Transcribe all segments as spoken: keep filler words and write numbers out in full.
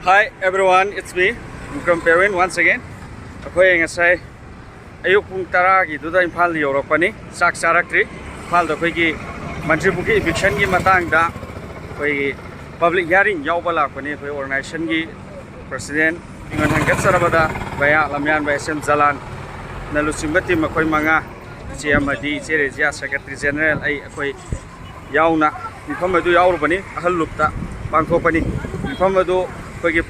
Hi everyone, it's me, Vikram Perwin once again. ꯑꯩꯈꯣꯏ ꯉꯁꯥꯏ ꯑꯌꯨꯛ ꯄꯨꯡ ꯇꯔꯥꯒꯤꯗꯨꯗ ꯏꯝꯐꯥꯜꯗ ꯌꯧꯔꯛꯄꯅꯤ, ꯆꯥꯛ ꯆꯥꯔꯛꯇ꯭ꯔꯤ꯫ ꯏꯝꯐꯥꯜꯗ ꯑꯩꯈꯣꯏꯒꯤ ꯃꯟꯇ꯭ꯔꯤ ꯄꯨꯈ꯭ꯔꯤ ꯏꯚꯤꯛꯁꯟꯒꯤ ꯃꯇꯥꯡꯗ ꯑꯩꯈꯣꯏꯒꯤ ꯄꯕ꯭ꯂꯤꯛ ꯍꯤꯌꯥꯔꯤꯡ ꯌꯥꯎꯕ ꯂꯥꯛꯄꯅꯤ꯫ ꯑꯩꯈꯣꯏ ꯑꯣꯔꯒꯅꯥꯏꯖꯦꯁꯟꯒꯤ ꯄ꯭ꯔꯁꯤꯗꯦꯟ ꯃꯤꯡ ꯍꯟꯒꯠꯆꯔꯕꯗ ꯚꯌꯥ ꯂꯝꯌꯥꯟꯕ ꯑꯦꯁ ꯑꯦꯝ ꯖꯂꯥꯟꯅ ꯂꯨꯆꯤꯡꯕ ꯇꯤꯝ ꯑꯩꯈꯣꯏ ꯃꯉꯥ, ꯏꯆꯦ ꯑꯃꯗꯤ ꯏꯆꯦ ꯔꯦꯖꯤꯌꯥ, ꯁꯦꯀ꯭ꯔꯦꯇꯔꯤ ꯖꯦꯅꯔꯦꯜ, ꯑꯩ, ꯑꯩꯈꯣꯏ ꯌꯥꯎꯅ ꯃꯤꯐꯝ ꯑꯗꯨ ꯌꯥꯎꯔꯨꯕꯅꯤ꯫ ꯑꯍꯜ ꯂꯨꯞꯇ ꯄꯥꯡꯊꯣꯛꯄꯅꯤ꯫ ꯃꯤꯐꯝ ꯑꯗꯨ ꯑꯩꯈꯣꯏꯒꯤ,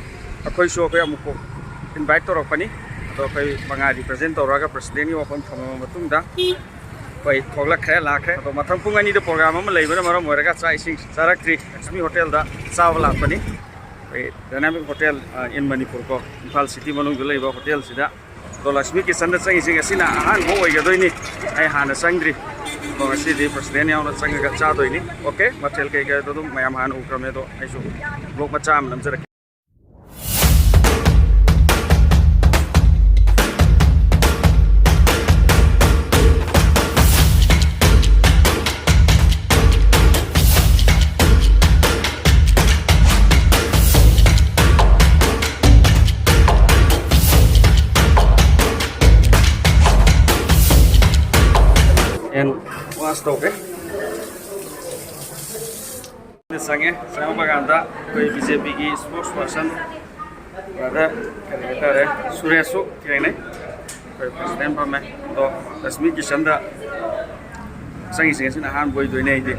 ꯑꯩꯈꯣꯏꯁꯨ ꯑꯩꯈꯣꯏ ꯑꯃꯨꯛ ꯏꯟꯚꯥꯏꯠ ꯇꯧꯔꯛꯄꯅꯤ꯫ ꯑꯗꯣ ꯑꯩꯈꯣꯏ ꯃꯉꯥ ꯔꯤꯄ꯭ꯔꯖꯦꯟ ꯇꯧꯔꯒ ꯄ꯭ꯔꯁꯤꯗꯦꯟꯒꯤ ꯋꯥꯐꯝ ꯊꯝꯃꯕ ꯃꯇꯨꯡꯗ ꯑꯩꯈꯣꯏ ꯊꯣꯛꯂꯛꯈ꯭ꯔꯦ, ꯂꯥꯛꯈ꯭ꯔꯦ꯫ ꯑꯗꯣ ꯃꯊꯪ ꯄꯨꯡ ꯑꯅꯤꯗ ꯄ꯭ꯔꯣꯒ꯭ꯔꯥꯝ ꯑꯃ ꯂꯩꯕꯅ ꯃꯔꯝ ꯑꯣꯏꯔꯒ ꯆꯥꯛ ꯏꯁꯤꯡ ꯆꯥꯔꯛꯇ꯭ꯔꯤ꯫ ꯂꯛꯁꯃꯤ ꯍꯣꯇꯦꯜꯗ ꯆꯥꯕ ꯂꯥꯛꯄꯅꯤ꯫ ꯑꯩꯈꯣꯏ ꯗꯥꯏꯅꯥꯃꯤꯛ ꯍꯣꯇꯦꯜ, ꯑ, ꯏꯟ ꯃꯅꯤꯄꯨꯔ ꯀꯣ, ꯏꯝꯐꯥꯜ ꯁꯤꯇꯤ ꯃꯅꯨꯡꯗ ꯂꯩꯕ ꯍꯣꯇꯦꯜꯁꯤꯗ꯫ ꯑꯗꯣ ꯂꯛꯁꯃꯤ ꯀꯤꯆꯟꯗ ꯆꯪꯉꯤꯁꯦ ꯉꯁꯤꯅ ꯑꯍꯥꯟꯕ ꯑꯣꯏꯒꯗꯣꯏꯅꯤ꯫ ꯑꯩ ꯍꯥꯟꯅ ꯆꯪꯗ꯭ꯔꯤ꯫ ꯑꯗꯣ ꯉꯁꯤꯗꯤ ꯄ꯭ꯔꯁꯤꯗꯦꯟ ꯌꯥꯎꯅ ꯆꯪꯉꯒ ꯆꯥꯗꯣꯏꯅꯤ꯫ ꯑꯣꯀꯦ, ꯃꯊꯦꯜ ꯀꯩꯀꯩꯗꯣ ꯑꯗꯨꯝ ꯃꯌꯥꯝ ꯍꯥꯟꯅ ꯎꯈ꯭ꯔꯕꯅꯦ꯫ ꯑꯗꯣ ꯑꯩꯁꯨ ꯕ꯭ꯂꯣꯛ ꯃꯆꯥ ꯑꯃ ꯅꯝꯖꯔꯛꯀꯦ꯫ ꯑꯦꯟ ꯋꯥꯁ ꯇꯧꯒꯦ꯫ ꯆꯪꯉꯦ꯫ ꯆꯪꯉꯛꯄ ꯀꯥꯟꯗ ꯑꯩꯈꯣꯏ ꯕꯤ ꯖꯦ ꯄꯤꯒꯤ ꯏꯁꯄꯣꯛꯁ ꯄꯥꯔꯁꯟ ꯕ꯭ꯔꯗꯔ, ꯀꯔꯤ ꯍꯥꯏꯇꯥꯔꯦ, ꯁꯨꯔꯦꯁꯁꯨ ꯊꯦꯡꯅꯩ꯫ ꯑꯩꯈꯣꯏ ꯄ꯭ꯔꯁꯤꯗꯦꯟ ꯐꯝꯃꯦ꯫ ꯑꯗꯣ ꯂꯛꯁꯃꯤ ꯀꯤꯆꯟꯗ ꯆꯪꯉꯤꯁꯦ ꯉꯁꯤꯅ ꯑꯍꯥꯟꯕ ꯑꯣꯏꯗꯣꯏꯅꯦ ꯑꯩꯗꯤ꯫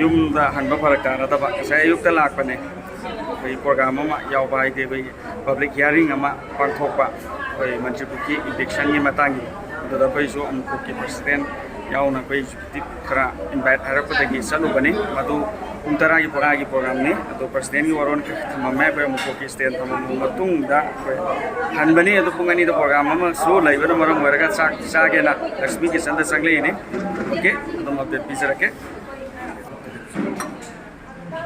ꯌꯨꯝꯗ ꯍꯟꯕ ꯐꯔꯛ ꯇꯥꯅꯗꯕ ꯉꯁꯥꯏ ꯑꯌꯨꯛꯇ ꯂꯥꯛꯄꯅꯦ꯫ ꯑꯩꯈꯣꯏ ꯄ꯭ꯔꯣꯒ꯭ꯔꯥꯝ ꯑꯃ ꯌꯥꯎꯕ ꯍꯥꯏꯗꯤ ꯑꯩꯈꯣꯏꯒꯤ ꯄꯕ꯭ꯂꯤꯛ ꯍꯤꯌꯥꯔꯤꯡ ꯑꯃ ꯄꯥꯡꯊꯣꯛꯄ, ꯑꯩꯈꯣꯏ ꯃꯟꯇ꯭ꯔꯤ ꯄꯨꯈ꯭ꯔꯤ ꯏꯚꯤꯛꯁꯟꯒꯤ ꯃꯇꯥꯡꯒꯤ꯫ ꯑꯗꯨꯗ ꯑꯩꯈꯣꯏꯁꯨ ꯑꯃꯨꯛꯀꯣꯛꯀꯤ ꯄ꯭ꯔꯁꯤꯗꯦꯟ ꯌꯥꯎꯅ ꯑꯩꯈꯣꯏ ꯈꯔ ꯏꯟꯚꯥꯏꯠ ꯍꯥꯏꯔꯛꯄꯗꯒꯤ ꯆꯠꯂꯨꯕꯅꯤ꯫ ꯃꯗꯨ ꯄꯨꯡ ꯇꯔꯥꯒꯤ ꯄ꯭ꯔꯣꯒ꯭ꯔꯥꯝꯅꯤ꯫ ꯑꯗꯣ ꯄ꯭ꯔꯁꯤꯗꯦꯟꯒꯤ ꯋꯥꯔꯣꯜ ꯈꯔ ꯊꯝꯃꯝꯃꯦ꯫ ꯑꯩꯈꯣꯏ ꯑꯃꯨꯛꯀꯣꯛꯀꯤ ꯁ꯭ꯇꯦꯟ ꯊꯝꯃꯝꯕ ꯃꯇꯨꯡꯗ ꯑꯩꯈꯣꯏ ꯍꯟꯕꯅꯤ꯫ ꯑꯗꯣ ꯄꯨꯡ ꯑꯅꯤꯗ ꯄ꯭ꯔꯣꯒ꯭ꯔꯥꯝ ꯑꯃꯁꯨ ꯂꯩꯕꯅ ꯃꯔꯝ ꯑꯣꯏꯔꯒ ꯆꯥꯛ ꯆꯥꯒꯦꯅ ꯂꯛꯁꯃꯤ ꯀꯤꯆꯟꯗ ꯆꯪꯂꯛꯏꯅꯤ꯫ ꯑꯣꯀꯦ, ꯑꯗꯨꯝ ꯑꯞꯗꯦꯠ ꯄꯤꯖꯔꯛꯀꯦ꯫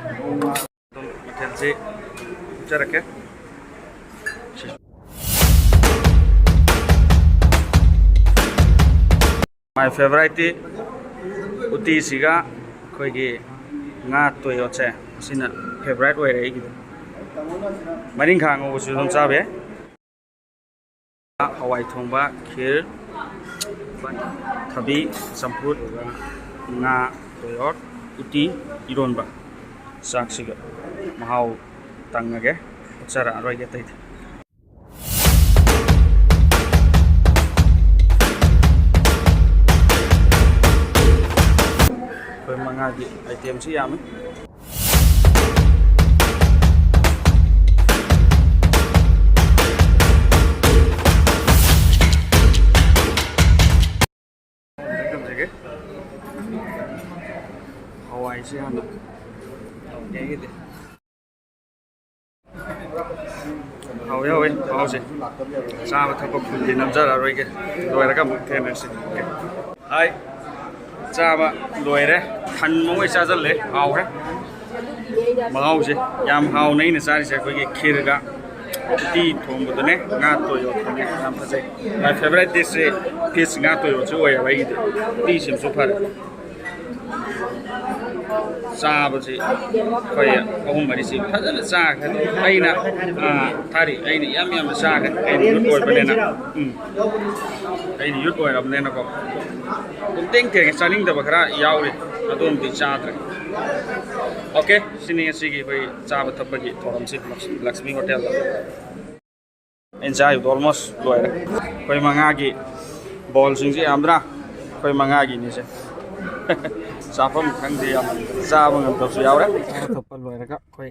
ꯑꯗꯨꯝ ꯃꯊꯦꯜꯁꯤ ꯎꯠꯆꯔꯛꯀꯦ꯫ My favouriteꯇꯤ ꯎꯇꯤꯁꯤꯒ ꯑꯩꯈꯣꯏꯒꯤ ꯉꯥ ꯇꯣꯏꯌꯣꯠꯁꯦ, ꯁꯤꯅ ꯐꯦꯚꯣꯔꯥꯏꯠ ꯑꯣꯏꯔꯦ ꯑꯩꯒꯤꯗꯤ꯫ ꯃꯔꯤꯡꯈꯥ ꯉꯧꯕꯁꯨ ꯑꯗꯨꯝ ꯆꯥꯕ ꯌꯥꯏ꯫ ꯍꯋꯥꯏ ꯊꯣꯡꯕ, ꯈꯤꯔ, ꯊꯕꯤ, ꯆꯝꯐꯨꯠ, ꯉꯥ, ꯇꯣꯌꯣꯠ, ꯎꯇꯤ, ꯏꯔꯣꯟꯕ꯫ ꯆꯥꯛꯁꯤꯒ ꯃꯍꯥꯎ ꯇꯪꯉꯒꯦ, ꯎꯠꯆꯔꯛꯑꯔꯣꯏꯒꯦ ꯑꯇꯩꯗꯤ꯫ ꯑꯩꯈꯣꯏ ꯃꯉꯥꯒꯤ items ꯁꯤ ꯌꯥꯝꯃꯤ꯫ ꯊꯝꯖꯒꯦ꯫ ꯍꯋꯥꯏꯁꯦ ꯍꯥꯟꯅ ꯇꯧꯒꯦ ꯑꯩꯒꯤꯗꯤ꯫ ꯍꯥꯎꯋꯦ, ꯍꯥꯎꯋꯦ, ꯃꯍꯥꯎꯁꯦ꯫ ꯆꯥꯕ ꯊꯛꯄ ꯐꯨꯜꯗꯤ ꯅꯝꯖꯔꯛꯑꯔꯣꯏꯒꯦ, ꯂꯣꯏꯔꯒ ꯑꯃꯨꯛ ꯊꯦꯡꯅꯁꯤ꯫ Okay꯫ ꯍꯥꯏ, ꯆꯥꯕ ꯂꯣꯏꯔꯦ꯫ ꯊꯟꯕ ꯑꯣꯏ ꯆꯥꯁꯤꯜꯂꯦ꯫ ꯍꯥꯎꯈ꯭ꯔꯦ꯫ ꯃꯍꯥꯎꯁꯦ ꯌꯥꯝ ꯍꯥꯎꯅ ꯑꯩꯅ ꯆꯥꯔꯤꯁꯦ ꯑꯩꯈꯣꯏꯒꯤ ꯈꯤꯔꯒ ꯎꯇꯤ ꯊꯣꯡꯕꯗꯨꯅꯦ, ꯉꯥ ꯇꯣꯏꯌꯣꯠꯇꯨꯅꯦ꯫ ꯌꯥꯝ ꯐꯖꯩ꯫ My favourite dish say fish, ꯉꯥ ꯇꯣꯏꯌꯣꯠꯁꯨ ꯑꯣꯏꯌꯦꯕ ꯑꯩꯒꯤꯗꯤ꯫ ꯎꯇꯤꯁꯤꯃꯁꯨ ꯐꯔꯦ꯫ ꯆꯥꯕꯁꯤ ꯑꯩꯈꯣꯏ ꯑꯍꯨꯝ ꯃꯔꯤꯁꯤ ꯐꯖꯅ ꯆꯥꯈ꯭ꯔꯦ꯫ ꯑꯩꯅ, ꯑꯥ, ꯊꯥꯔꯤ, ꯑꯩꯅ ꯌꯥꯝ ꯌꯥꯝꯅ ꯆꯥꯈ꯭ꯔꯦ꯫ ꯑꯩꯅ ꯌꯨꯠ ꯑꯣꯏꯕꯅꯤꯅ꯫ ꯎꯝ꯫ ꯑꯩꯅ ꯌꯨꯠ ꯑꯣꯏꯔꯕꯅꯤꯅꯀꯣ꯫ ꯄꯨꯡꯇꯦꯡ ꯇꯦꯡꯉꯦ, ꯆꯥꯅꯤꯡꯗꯕ ꯈꯔ ꯌꯥꯎꯔꯤ꯫ ꯑꯗꯨꯝꯗꯤ ꯆꯥꯗ꯭ꯔꯦ꯫ Okay, ꯁꯤꯅꯤ ꯉꯁꯤꯒꯤ ꯑꯩꯈꯣꯏ ꯆꯥꯕ ꯊꯛꯄꯒꯤ ꯊꯧꯔꯝꯁꯤ ꯂꯛꯁ-, ꯂꯛꯁꯃꯤ ꯍꯣꯇꯦꯜꯗ꯫ ꯑꯩꯅ ꯆꯥꯔꯤꯕꯗꯣ almost ꯂꯣꯏꯔꯦ꯫ ꯑꯩꯈꯣꯏ ꯃꯉꯥꯒꯤ ꯕꯣꯜꯁꯤꯡꯁꯦ ꯌꯥꯝꯗ꯭ꯔꯥ? ꯑꯩꯈꯣꯏ ꯃꯉꯥꯒꯤꯅꯤꯁꯦ꯫ ꯆꯥꯐꯝ ꯈꯪꯗꯦ, ꯌꯥꯝ ꯆꯥꯕ ꯉꯝꯗꯕꯁꯨ ꯌꯥꯎꯔꯦ꯫ ꯑꯇꯣꯞꯄ ꯂꯣꯏꯔꯒ ꯑꯩꯈꯣꯏ